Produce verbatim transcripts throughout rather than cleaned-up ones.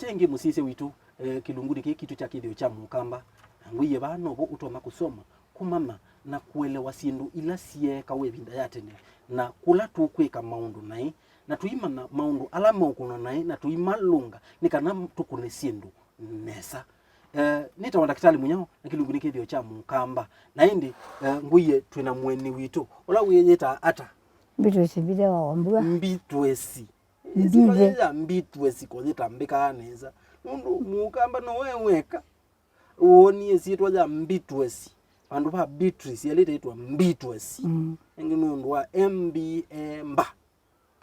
Ĩngĩ mũsyaĩĩsya witũ, eh, kĩlungunĩ kĩĩ kitũ kya kĩthĩo kya Mũkamba, na ngwĩie vaa novo ũtonya kũsoma, kũmanya, na kũelewa syĩndũ ila syeekawa ĩvinda ya tene, na kũla tũkwĩka maũndũ naĩ, na tũimanya maũndũ ala meũkũnwa naĩ, na tũimalũnga nĩ kana tũkũne syĩndũ nesa. Eh, nĩtawa Ndakĩtalĩ Mũnyao, na kĩlungunĩ kĩthĩo kya Mũkamba. Na ĩndĩ, eh, ngwĩie twĩ na mũeni witũ, ũla wĩyĩtaa ata? Mbitũsi Mbithe wa Wambua. Mbitũsi. Mbithe. Ĩsyĩtwa ya Mbitũsi ko yĩtambĩkaa nesa. Nũndũ Mũkamba no we weka woonie ĩsyĩtwa ya Mbitũsi. Vandũ va Beatrice, yelĩte ĩtwa Mbitũsi. Mm. Ĩngĩ nũndũ wa M B A mba.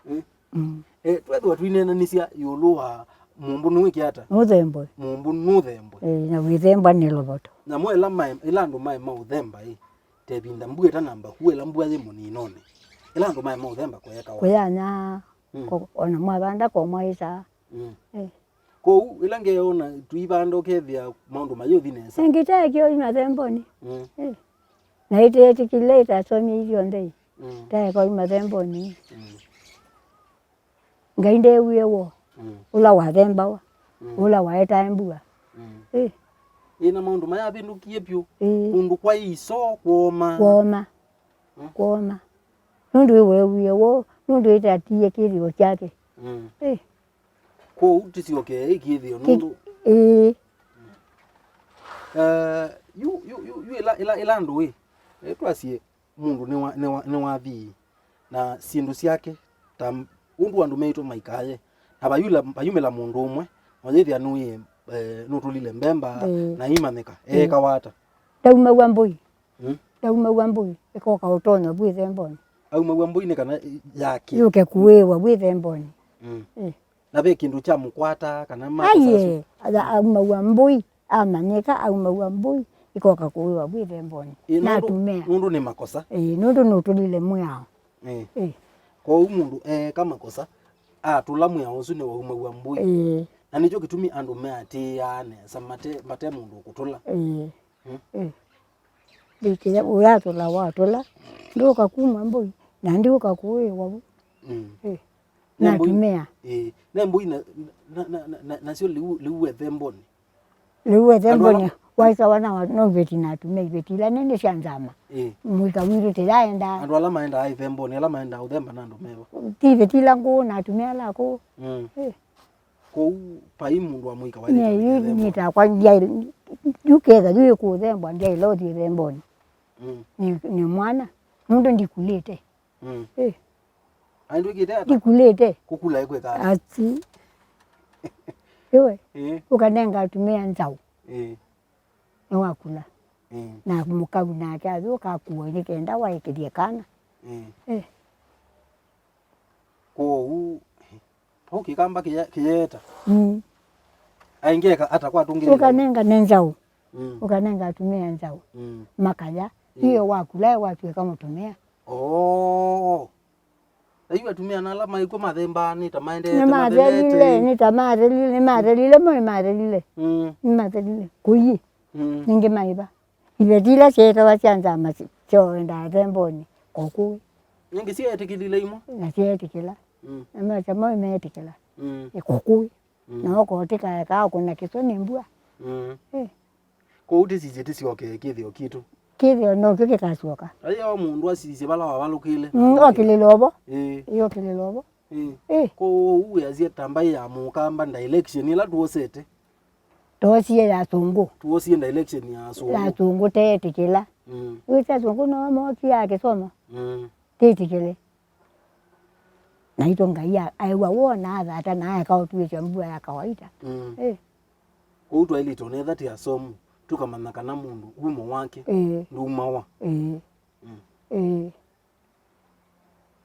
Mm. Mm. Eh, twethĩwa twineenanĩsya ĩũlũ wa mũmbũ nũĩke ata? Nũthembwe. Mũmbũ nũthembwe. Eh, na wĩthembwa nĩ lovoto. Namo ĩla maĩ, ĩla andũ maĩ maũthemba ĩ, ta ĩvinda mbua ĩtanamba kua, ĩla mbua yĩ mũninonĩ. Ĩla andũ maĩ maũthemba kũyekawa. Kũyanya, mm, ko-, ona mwavanda ko mwaĩsaa. Mm. Eh. Kwoou, ĩla ngeona tũivanda ũkethĩa maũndũ mayũthi nesa. Ĩngĩ taekio imathemboni. Mm. Eh. Na ĩteetĩkĩle ĩtasomie ithyonthe. Mm. Taeka imathemboni. Mm. Ngai ndeewie woo. Mm. Ũla wathembawa. Mm. Ũla waetae mbua. Mm. Eh. Ĩ na maũndũ mayavĩndũkie vyũ. Eh. Kũndũ kwaĩ iso kwoma. Kwoma. Mm. Kwoma. Nũndũ ĩweewie woo, nũndũ ĩtatiie kĩthĩo kyake. Mm. Eh. Kwoou tĩsyokee ĩkĩthĩo nũndũ. Ĩĩ. Eh, yu, yu, yu, yu ĩla, ĩla, ĩla andũ ĩ, eh, twasye mũndũ nĩwa, nĩwa, nĩwathi, na syĩndũ syake, ta m-, ũndũ andũ meĩtwe maikaye, na vayula, vayumĩla mũndũ ũmwe, oyĩthĩa nũĩ, eh, nũtũlile mbemba, ĩĩ, na imanyĩka, ĩĩ, eekawa ata? Ndaumaw'a mbũi. Mm. Ndaumaw'a mbũi, ĩkoka ũtonya vu ĩthemboni. Aumaw'a mbũi nĩ kana yake. Yũke kũĩwa vu ĩthemboni. Mm. Eh. Na ve kĩndũ kyamũkwata kana ma-, aiye, aumaw'a mbũi, amanyĩka, aumaw'a mbũi, ĩkoka kũĩwa vu ĩthemboni. Ĩ, nũndũ, natumĩa. Nũndũ nĩ makosa. Ĩĩ, nũndũ nũtũlile mwĩao. Ĩĩ. Ĩĩ. Kwoou mũndũ eeka makosa, atũla mwĩao ũsu nĩwaumaw'a mbũi. Ĩĩ. Na nĩkyo kĩtumi andũ meatĩĩaa nesa, mate, mate mũndũ ũkũtũla. Ĩĩ. Mm. Eh. Ndikĩya ũyatũla watũla, ndũka kuma mbũi, na ndiũka kũĩwa vu. Mm. Eh. Ne mbũi, natumĩa. Eh, ne mbũi na, na, na, na, na, nasyo liu, liu ethemboni. Liu ethemboni, andũ ala waisa wana wa, no iveti natumĩa, iveti ila nene sya nzama. Eh. Mwika witũ tĩyaendaa. Andũ ala maendaa ithemboni, ala maendaa ũthemba na andũ meva. Ti iveti ila ngũũ natumĩa ala akũũ. Mm. Eh. Kwoou vai mũndũ wa mũika waĩlĩte. Nyie yu nĩtakwa ndyaĩ-, yu ketha yu ĩkũthembwa ndyaĩle ũthi ĩthemboni. Mm. Nĩ, nĩ mwana. Nũndũ ndikulĩte. Mm. Eh. Ai, ndwĩkĩte ata? Ndikulĩte. Kũkula ĩkwĩka ata? Ati. Ĩwe. Eh. Ũkanenga atumĩa nzaũ. Eh. Nĩwakula. Mm. Na mũkau nake athi ũkakua nĩ kenda waĩkĩthye kana. Mm. Eh. Kwoou, vau kĩkamba kĩye-, kĩyeeta. Mm. Aingĩeka ata kwatũngĩlile? Ũkanenga nĩ nzaũ. Mm. Ũkanenga atumĩa nzaũ. Mm. Makaya. Mm. Iyo wakula watw'ĩka mũtumĩa. Oo. Na yu atumĩa na ala maĩ kw'o mathembaa nĩ ta maendete, nĩmathelile, mathelete. Nĩ ta mathelile, nĩmathelile, mo nĩmathelile. Mm. Nĩmathelile. Kũiĩ. Mm. Ningĩ maĩva. Iveti ila syeetawa sya nzama syoendaa themboni, kokũĩ. Ningĩ syeetĩkĩlile imwe. Na syeetĩkĩla. Mm. Na macha mo meetĩkĩla. Mm. Kokũĩ. Mm. Na ũkotĩka eka ũkũna kĩswa nĩ mbua. Mm. Eh. Kwoou tĩsisye tĩsyokee kĩthĩo kitũ. Kĩthĩo nokyo kĩkasyoka. Aĩ o mũndũ asisye vala wavalũkĩle. Mm, okĩlĩla ovo. Ĩĩ. Ĩĩ, okĩlĩla ovo. Ĩĩ. Ĩĩ. Kwoou wĩasya ta mbaĩ ya Mũkamba direction ĩla tuosete. Toosie ya Sũngũ. Tuosie direction ya Sũngũ. Ya Sũngũ teetĩkĩla. Mm. Wĩsĩ Asũngũ no mookie ya kĩsomo. Mm. Tĩtĩkĩle. Naitũ Ngai a-, aĩw'a woo na athata na aeka ũtwĩsya mbua ya kawaita. Mm. Eh. Kwoou twaĩlĩte onetha tĩ asomu, tũkamanya kana mũndũ wumo wake, eh, ndũmawa. Eh. Mm. Eh.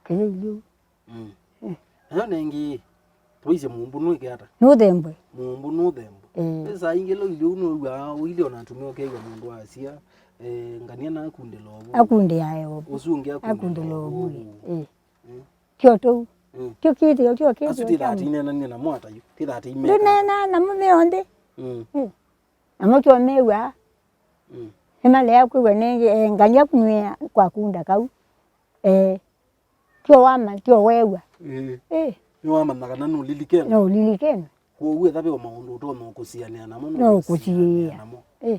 Kĩyĩilye ũu. Mm. Eh. Nayo nengĩ, tũisye mũmbũ nũĩke ata? Nũthembwe. Mũmbũ nũthembwe. Eh. Ĩ saa ingĩ ĩla ũilyĩ ũu nũw'aa ũilye ona atumĩa ũkew'a mũndũ asya, eh, ngania na akundĩla ũvũ. Akundĩae ũvũ. Ũsu ũngĩ akundĩla ũvũ. Akundĩla ũvũ, ĩ. Mm. Tyo tũu. Mm. Tyo kĩthĩo, tyo kĩthĩo. Asu tĩthaa tũineenanie namo ata yu? Tĩthaa tũimeka ata? Ndũneenaa namo me onthe. Mm. Mm. Namo tyo mew'aa. Mm. Nĩmalea kwĩw'a nengĩ, eh, ngania kunywĩa kwa kunda kau. Eh. Tyo wama, tyo weew'a. Ĩĩ. Eh. Nĩwamanya kana nũlilikenwe. Nũlilikenwe. Kwoou ethĩwa ve o maũndũ ũtonya kũsianĩa namo, no ũkũsiĩĩa namo. Ĩ.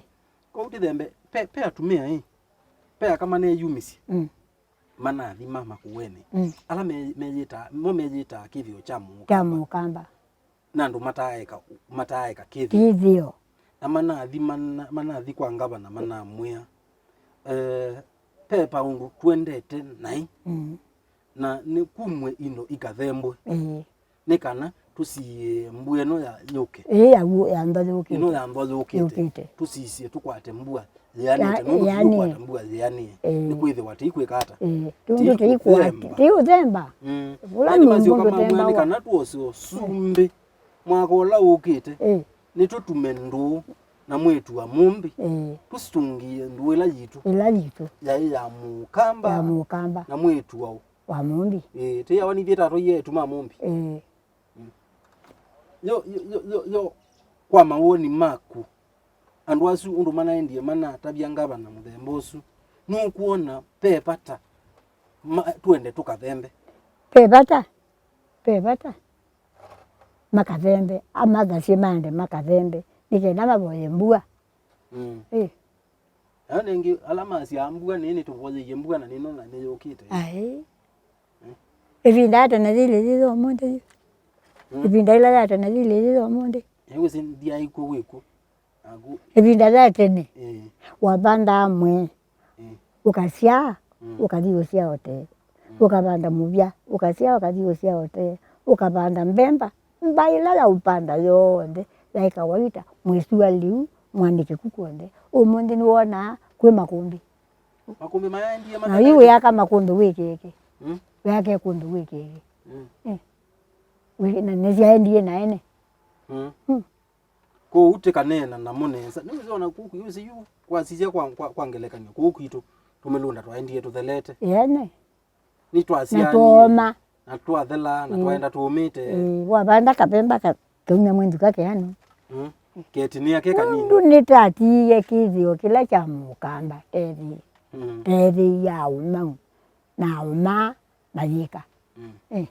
Kwoou tĩthembe, pe, pe atumĩa ĩ, pe aka maneyumisye. Mm. Manathima makũenĩ. Mm. Ala me, meyĩtaa, mo meyĩtaa kĩthĩo kya mũkamba. Kya mũkamba. Na andũ mataaeka, mataaeka kĩthĩo. Kĩthĩo. Na manathi, mana, manathi kwa ngavana manamwĩa, eh, pe paũndũ tũendete naĩ. Mm. Na nĩ kumw'e indo ikathembwe. Ĩĩ. Nĩ kana tũsiĩe mbua ĩno ya yũke. Ĩĩ, ya wu-, ya nthwa yũkĩte. Ĩno ya nthwa yũkĩte. Yũkĩte. Tũsisye tũkwate mbua yĩanĩte, ya, nũndũ yĩanĩe. Tũikwata mbua yĩanĩe. Ĩĩ. Nĩ kwĩthĩwa tĩikwĩka ata? Ĩĩ. Tũndũ tĩikwati-, tĩiũthemba. Mm. Ũla andũ Nyũngũ masyoka mamwĩa nĩ ndũthembawa. Kana tuose ũsumbĩ mwaka ũla ũkĩte, ĩĩ, nĩtũtume ndũũ na mwĩĩtu wa mũmbi, ĩĩ, tũsitũngĩe ndũũ ĩla yitũ. Ĩla yitũ. Yaĩ ya mũkamba. Ya mũkamba. Na mwĩĩtu wa ũ? Wa mũmbi. Ĩĩ, tĩyawa nithiĩ tatwa yetu ma mũmbi. Ĩĩ. Mm. Yo, yo, yo, yo, yo, kwa mawoni maku, andũ asu ũndũ manaendie manatavya ngavana mũthemba ũsu, nũkwona ve vata ma, twende tũkathembe? Ve vata, ve vata makathembe, amathasye maende makathembe, nĩ kenda mavoye mbua. Mm. Ĩ. Na nĩngĩ, ala masyaa mbua nĩ, nĩtũvoyeie mbua na nĩno na nĩyũkĩte. Aĩ. Mm. Ĩvinda ya tene yĩlĩ yĩyo ũmũnthĩ yu. Mm. Ĩvinda ĩla ya tene yĩlĩ yĩyo ũmũnthĩ. Ĩ, wĩsĩ ndyaĩ kw'o wĩ kw'o. Naku. Ĩvinda ya tene. Ĩĩ. Wavandaa mwĩĩ. Ĩĩ. Ũkasyaa, mm, ũkathi ũsyaa ũtee. Mm. Ũkavanda mũvya, ũkasyaa, ũkathi ũsyaa ũtee. Ũkavanda mbemba, mbaĩ ĩla ya ũpanda yonthe yaĩ kawaita, mwĩsua lĩu, mwanĩke ku kw'onthe. Ũmũnthĩ nĩwonaa kwĩ makũmbĩ. Makũmbĩ maendie. Na yu wĩaka makũmbĩ wĩkĩĩke. Mm. Wĩake kũmbĩ wĩkĩĩke. Mm. Eh. Wĩ-, na nĩsyaendie na ene. Mm. Mm. Kwoou tĩkaneena namo nesa. Nĩwĩsĩ ona kũkũ, wĩsĩ yu, kwasisya kwa, kwa, kwa ngelekany'o, kũu kwitũ, tũmĩlũnda twaendie tũthelete. Ene. Nĩtwasyaanie. Na twooma. Na twathela, na, ĩĩ, twaenda tũũmĩte. Ĩĩ, wavanda kavemba ka-, kaumya mwĩnduka keanu. Mm. Ketinĩa ke kanini. Nũndũ nĩtatiie kĩthĩo kĩla kya mũkamba, tethi. Mm. Tethi ya ũmau. Na ũma mayĩka. Mm. Eh.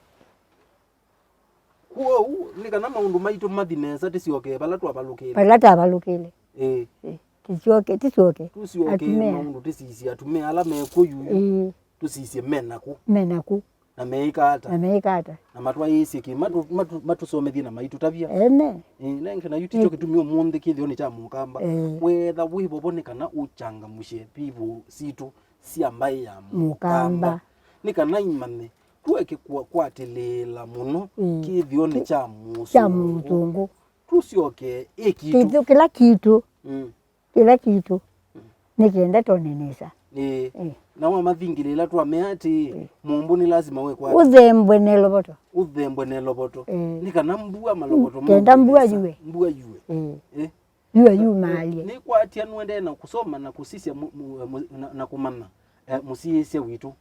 Kwoou, nĩ kana maũndũ maitũ mathi nesa, tĩsyokee vala twavalũkĩle. Vala twavalũkĩle. Ĩĩ. Ĩĩ. Tĩsyoke, tĩsyoke. Tũsyokee atumĩa. Maũndũ tĩsisye atumĩa ala me kw'o yu. Ĩĩ. Tũsisye me naku. Me naku. Na meĩka ata? Na meĩka ata? Na matwaĩĩsye kĩ, matũ-, matũ-, matũsomethye na maitũtavya. Ene. Ĩĩ, nenge na yu tikyo kĩtumi ũmũnthĩ kĩthĩonĩ kya mũkamba. Ĩĩ. Wetha wĩ vovo nĩ kana ũchangamũsye people sitũ sya mbaĩ ya mũkamba. Mũkamba. Nĩ kana imanye tũeke kwa-, kwatĩlĩĩla mũno, mm, kĩthĩonĩ kya mũsũngũ. Kya mũsũngũ. Tũsyoke ĩ kitũ. Kĩthũ kĩla kitũ. Mm. Kĩla kitũ. Mm. Nĩ kenda tone nesa. Ĩĩ. Ĩĩ. Na wamathingĩlĩĩla twamea atĩ, ĩĩ, mũmbũ nĩ lasima wĩkwata. Ũthembwe ne lovoto. Ũthembwe ne lovoto. Ĩĩ. Nĩ kana mbua malovoto, mm, kenda mbua yue. Mbua yue. Ĩĩ. Ĩĩ. Yue yumaalye. Nĩkwatia nũendee na kũsoma na kũsisya mu-, mu-, mu-, na, na kũmanya, eh, mũsiĩĩsya witũ.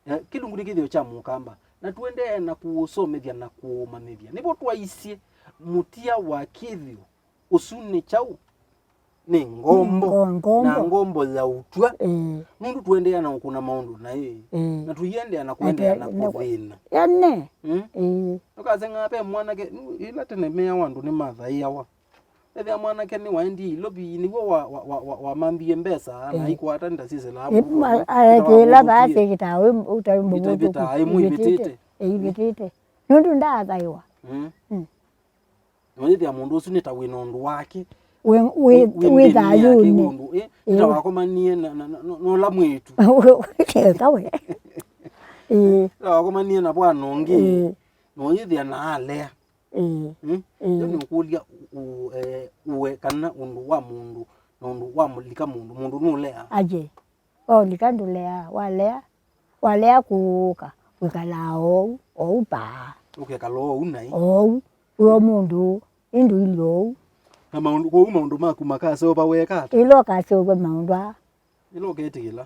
Eh, kĩlungu nĩ kĩthĩo kya mũkamba, na tũendee na kũũsomethya na kũũmanyĩthya. Nĩvo twaisye mũtia wa kĩthĩo ũsu nĩ kyaũ? Nĩ ngombo. Ngo-, ngombo. Na ngombo ya ũtw'a. Ĩĩ. Nũndũ tũendeea na kũkũna maũndũ naĩ. Ĩĩ. Na tũiendeea na kũendeea na kũthĩna. Ene. Mm? Ĩĩ. Ndũkaseng'aa ve mwanake, ĩla tene meawa andũ nĩmathaĩawa. Ethĩa mwanake nĩwaendie Ilovi, nĩw'o wa, wa, wa, wa, wamambie mbesa, na, eh, aikwata ndasisela. Ĩ, ma-, aekĩĩla vaa syĩkĩtaa wĩ, ũtaĩ mũvũthũku. Itavitaa ĩmwe ivĩtĩte. Ĩvĩtĩte. Ĩvĩtĩte. Nũndũ ndaathaiwa. Mm. Mm. Noyĩthĩa mũndũ ũsu nĩ ta wĩ na ũndũ wake. Wĩ, wĩ, wĩ, wĩ thayũnĩ. Wĩ ndĩni yake, wĩ ũndũ, eh, ĩ, nĩ ta wakomanie na, na, na, na, na ũla mwĩĩtu. Eka we. Ĩ. Nĩ ta wakomanie na bwana ũngĩ. Ĩ. Noyĩthĩa na alea. Ĩĩ. Mm? Ĩĩ. Yo nĩũkũlya ũ-, ũ-, eh, ũe kana ũndũ wa mũndũ na ũndũ wa mũlika mũndũ, mũndũ nũleaa? Aje. Waũlika ndũleaa, walea, walea kũũka, wĩkalaa oou, oou paa. Ũkekala oou naĩ? Oou, wĩ o mũndũ, ĩndĩ ũilye oou. Na maũndũ, kwoou maũndũ maku makaseũva weka ata? Ĩla ũkaseũvw'a maũndũ aa. Ĩla ũketĩkĩla.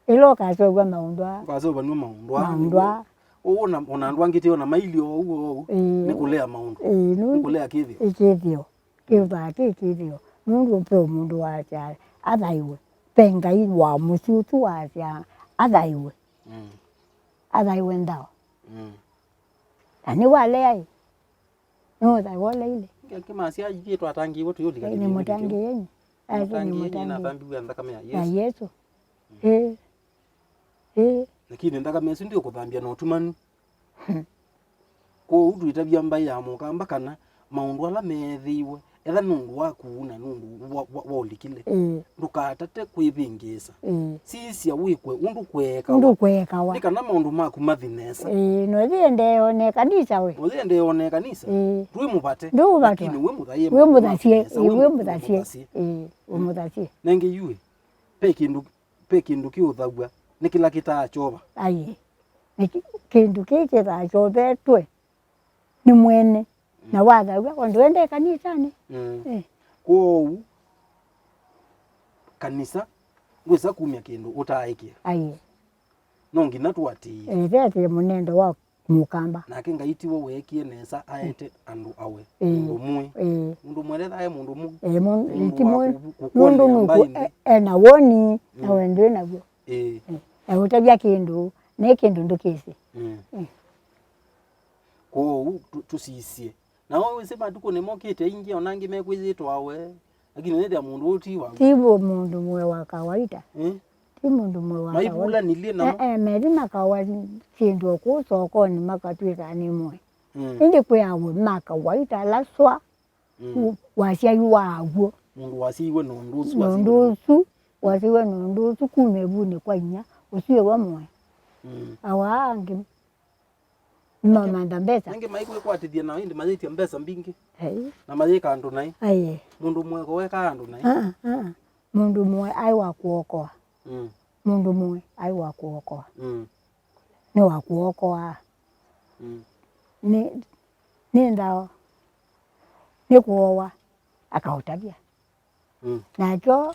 Ĩla ũkaseũvw'a maũndũ aa. Ũkaseũvanw'a maũndũ aa. Maũndũ aa. Ũũ na, ona andũ angĩ tĩ ona mailye oou, oou. Ĩĩ. Nĩ kũlea maũndũ. Ĩĩ, nũndũ nĩ kũlea kĩthĩo. Ĩ kĩthĩo. Kĩũthaa kĩ kĩthĩo. Nũndũ ve mũndũ wasya athaiwe. Ve Ngai wa mũsyĩ ũsu wasya athaiwe. Mm. Athaiwe nthao. Mm. Na nĩwalea ĩ. Nũũthaiwa ũleile. Akĩmasya, "Ithyĩ twatangĩĩwe tũyũlika kĩthĩnĩ kĩu." Nĩ mũtangĩĩi. Aĩ, nĩ mũtangĩĩi. Mũtangĩĩi nĩnathambiw'e nthakame ya Yesũ. Ya Yesũ. Ĩĩ. Ĩĩ. Lakini nthakame ĩsu ndĩũkũthambya na ũtumanu. Kwoou twĩtavya mbaĩ ya Mũkamba kana maũndũ ala meethĩiwe, etha nũndũ waku na nũndũ wa, wa, wa ũlikile, ĩĩ, ndũkatate kwĩvĩngĩĩsa. Ĩĩ. Sisya wĩkwe ũndũ kweekawa. Ũndũ kweekawa. Nĩ kana maũndũ maku mathi nesa. Ĩĩ, na ũyĩendee one kanisa we. Ũyĩendee one kanisa. Ĩĩ. Ndwĩ mũvate. Ndũũvatwa. Lakini wĩ mũthaie. Wĩ mũthasie. Ĩĩ, wĩ mũthasie. Ĩĩ, wĩ mũthasie. Nenge yu ĩ, ve kĩndũ, ve kĩndũ kĩũthaw'a nĩ kĩla kĩtaakyova. Aĩ. Nĩ kĩ-, kĩndũ kĩĩ kĩthakyovetwe nĩ mwene, na wathaw'a, o ndũendee kanisanĩ. Mm. Eh. Kwoou, kanisa ndwĩsa kumya kĩndũ ũtaaĩkĩa. Aĩ. No nginya tũatĩĩe. Eh, ve atĩ mũnendo wa Mũkamba. Nake Ngai tiwe weekie nesa aete andũ awe, eh, mũndũ mũĩ. Eh. Mũndũ mũĩ etha e mũndũ mũĩ. Eh, mũ-, mũndũ ti wa mũĩ. Kũ-, nũndũ kũkũlĩa nũkũ mbaĩ nthĩ. E-, ena woni, na, mm, we ndwĩ naw'o. Ĩĩ. Eh, eũtavya kĩndũ, ne kĩndũ ndũkĩsĩ. Mm. Eh. Kwoou tũ-, tũsisye. Na we wĩsĩ matukũnĩ mokĩte aingĩ, ona angĩ mekwĩyĩtwa we, lakini nĩthĩa mũndũ ũũ ti wa. Ti w'o mũndũ mũĩ wa kawaida. Eh? Ti mũndũ mũĩ wa kawaida. Maivulanilye namo. Eh, eh, methi makawa syĩndũ o kũu sokonĩ makatwĩka nĩ mũĩ. Mm. Ĩndĩ kwĩ awe ma kawaida ala swa. Mm. Ku-, wasyaiwa aw'o. Mũndũ wasyaiwe na ũndũ ũsu. Na ũndũ wasyaiwe. Ũsu, wasyaiwe na ũndũ ũsu kuma ĩvunĩ kwa inyia, ũsu ĩwe mũĩ. Mm. Awa angĩ mamantha mbesa. Angĩ maikwĩkwatĩthya na ĩndĩ mayĩtya mbesa mbingĩ. Ai. Na mayĩka andũ naĩ. Ai. Mũndũ mũĩ ko wekaa andũ naĩ. Ah, ah. Mũndũ mũĩ aĩ wa kũokoa. Mm. Mũndũ mũĩ aĩ wa kũokoa. Mm. Nĩ wa kũokoa. Mm. Nĩ, nĩ nthao, nĩ kũowa, akaũtavya. Mm. Nakyo,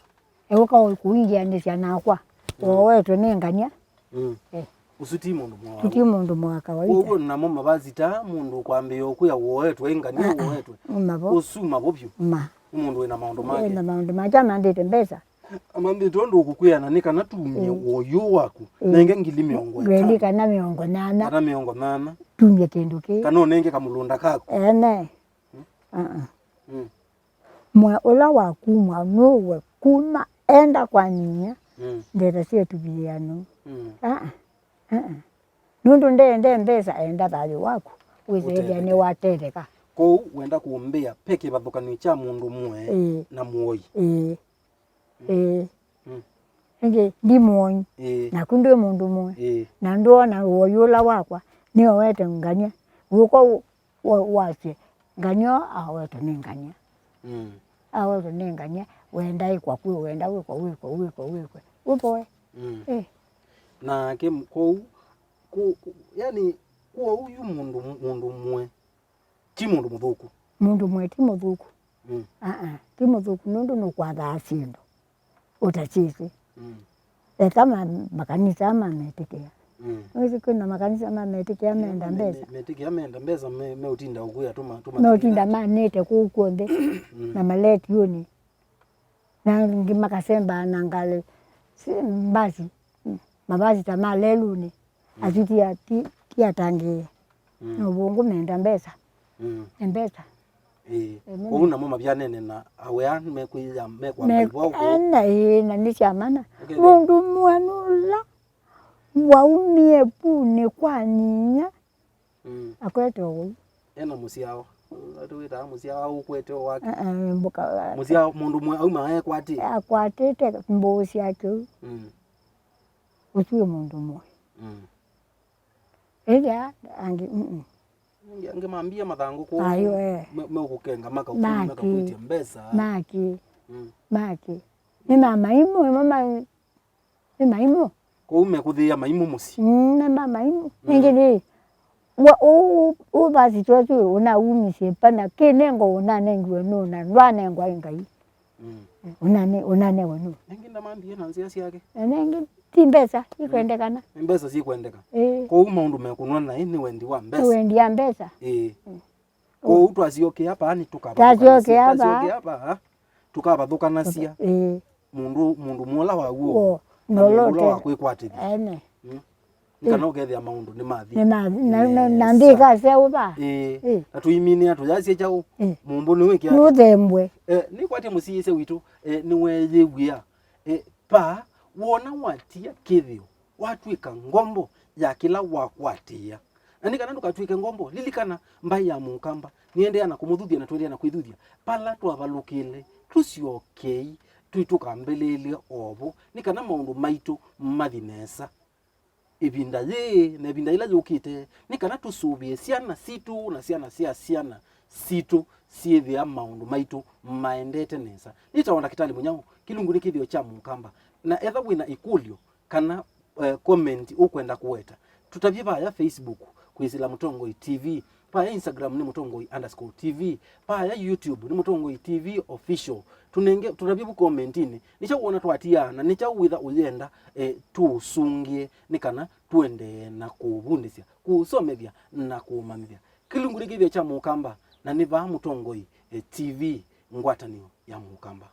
eũka kũingĩanĩsya nakwa, mm, woowetwe nĩ ngania. Mm. Eh. Ũsu ti mũndũ mũĩ wa. Ũsu ti mũndũ mũĩ wa kawaida. Kwoou namo mavasita, mũndũ kwambĩĩa ũkwĩa woowetwe, ĩ ngania woowetwe. Ah, ah. Mavo. Ũsu mavo vyũ. Ma. Nĩ mũndũ wĩna maũndũ make. Wĩna maũndũ make, amantĩte mbesa. Amantĩte ũndũ ũkũkwĩana nĩ kana tumye, mm, ũyũ waku, mm, nenge ngili mĩongo ĩtano. Ngili kana mĩongo nyanya. Kana mĩongo nyanya. Tumye kĩndũ kĩĩ. Kana ũnenge kamũlũnda kaku. Ene. Mm. Ah, ah. Mm. Mwe ũla wakumwa nũwe kuma enda kwa nyinya, mm, ndeta syetu viano. Mm. Ah, ah. Ah, ah. Nũndũ ndende mbesa, enda thayũ waku, wĩsethĩa nĩwatetheka. Kwoou wenda kũmbĩa, ve kĩvathũkany'o kya mũndũ mũe, ĩĩ, na mũoi? Ĩĩ. Mm. Ĩĩ. Mm. Ĩngĩ ndi mũoi. Ĩĩ. Naku ndwĩ mũndũ mũe. Ĩĩ. Na ndwona ũoi ũla wakwa, nĩowete ngania. Ũka u-, wa-, wasye, ngania awetwe nĩ ngania. Mm. Awetwe nĩ ngania, wenda ĩkwa kwĩ, wenda wĩkwa, wĩkwa, wĩkwa, wĩkwa. Ũpoe. Mm. Eh. Nake m-, kwoou, kũ-, kũ-, yani, kwoou yu mũndũ, mũndũ mũe, ti mũndũ mũthũku. Mũndũ mũe ti mũthũku. Mm. Aa, ti mũthũku nũndũ nũkwathaa syĩndũ ũtasyĩsĩ. Mm. Eka ma-, makanisa mametĩkĩa. Mm. Nĩwĩsĩ kwĩna makanisa mametĩkĩa menda mbesa. Metĩkĩa menda mbesa, me-, meũtinda ũkwĩa tũma-, tũma-, meũtinda manĩte kũu kw'onthe, mm, na maletiũnĩ. Na angĩ makasembaa na ngalĩ, si-, mbasi, mm, mavasi ta ma lelũnĩ. Mm. Asu ti a-, ti, ti atangĩĩe. Mm. Nĩ ũvũngũ menda mbesa. Mm. Nĩ mbesa. Ĩĩ. Ĩĩ, mũno. Kwoou namo mavyanene na awea mekwĩya mekwamba me-, ivwao kwoou. Ena, ĩĩ, na nĩ sya mana. Okay, mũndũ mũe nũla waumie vunĩ kwa nyinya, mm, akwete ũwau. Ena mũsyao. Ũla tũwĩtaa mũsyao ũkwete o wake. Eh, eh, mbuka. Mũsyao mũndũ mũe auma ekwatĩ. Akwatĩte mbũũ syake ũu. Mm. Ũsu wĩ mũndũ mũe. Mm. Ĩthĩa angĩ, mm, mm. Angĩ, angĩ mambia mathangũ kũu. Ayo, eh. Me-, meũkũkenga makaku-, maki-, makakwĩtya mbesa. Maki. Mm. Maki. Nĩ ma maimũ, ĩmo ma-, nĩ maimũ. Kũu mekũthĩĩa maimũ mũsyĩ. Mm, nĩ ma maimũ. Mm. Nĩngĩ nĩ, wa-, ũ-, ũ-, ũvasitwa ũsu ũnaumisye pana, kĩnengo ũnanengiwe nũna, ndwanengwa ĩ Ngai. Mm. Ũnane-, ũnanewe nũ? Nengĩ ndamambie na nzĩa syake. Na nengĩ ti mbesa ikwendekana. Nĩ mbesa sikwendeka. Ĩĩ. Kwoou maũndũ mekũnwa naĩ nĩ wendi wa mbesa. Nĩ wendi ya mbesa. Ĩĩ. Mm. Kwoou twasyokea paa nĩ tũkavathũkanasya. Twasyokea paa. Twasyokea paa, tũkavathũkanasya. Ĩĩ. Mũndũ, mũndũ mũla wa w'o. W'o, na mũndũ ũla nolote. Wa kwĩkwatĩthya. Ene. Mm. Ĩ. Kana ũkethĩa maũndũ nĩ mathi. Nĩ mathi. Na, na, na nĩsa. Nthĩ ĩkasya ũva. Ĩĩ. Ĩ. Na tũiminĩa tũyasya kyaũ? Ĩ. Mũmbũ nĩwĩkĩa. Nũthembwe. Eh, nĩkwatya mũsiĩĩsya witũ, eh, nĩweeyĩw'ĩa. Eh, pa, wona watia kĩthĩo, watw'ĩka ngombo ya kĩla wakwatĩĩa. Na nĩ kana ndũkatw'ĩke ngombo, lilikana mbaĩ ya Mũkamba nĩendeea na kũmũthuthya na tũendeea na kwĩthuthya. Pala twavalũkĩle, tũsyokei, twĩ tũkambĩlĩĩlye ovo, nĩ kana maũndũ maitũ mathi nesa. Ĩvinda yĩĩ na ĩvinda yĩla yũkĩte, nĩ kana tũsũvĩe syana sitũ na syana sya syana sitũ syĩthĩa maũndũ maitũ maendete nesa. Nĩtawa Ndakĩtalĩ Mũnyao, kĩlungu nĩ kĩthĩo kya Mũkamba, na etha wĩ na ĩkũlyo kana, eh, comment ũkwenda kũweta, tũtavye vaya Facebook kwĩsĩla Mũtongoi T V, vaya Instagram nĩ Mũtongoi underscore T V, vaya YouTube nĩ Mũtongoi T V official. Tũnenge, tũtavye vu commentinĩ, nĩ kyaũ wona twatiaa, na nĩ kyaũ wĩtha ũyenda, eh, tũũsũngĩe nĩ kana tũendee na kũũvundĩsya, kũũsomethya, na kũũmanyĩthya. Kĩlungu nĩ kĩthĩo kya Mũkamba, na nĩ vaa Mũtongoi, eh, T V, ngwatanĩo ya Mũkamba.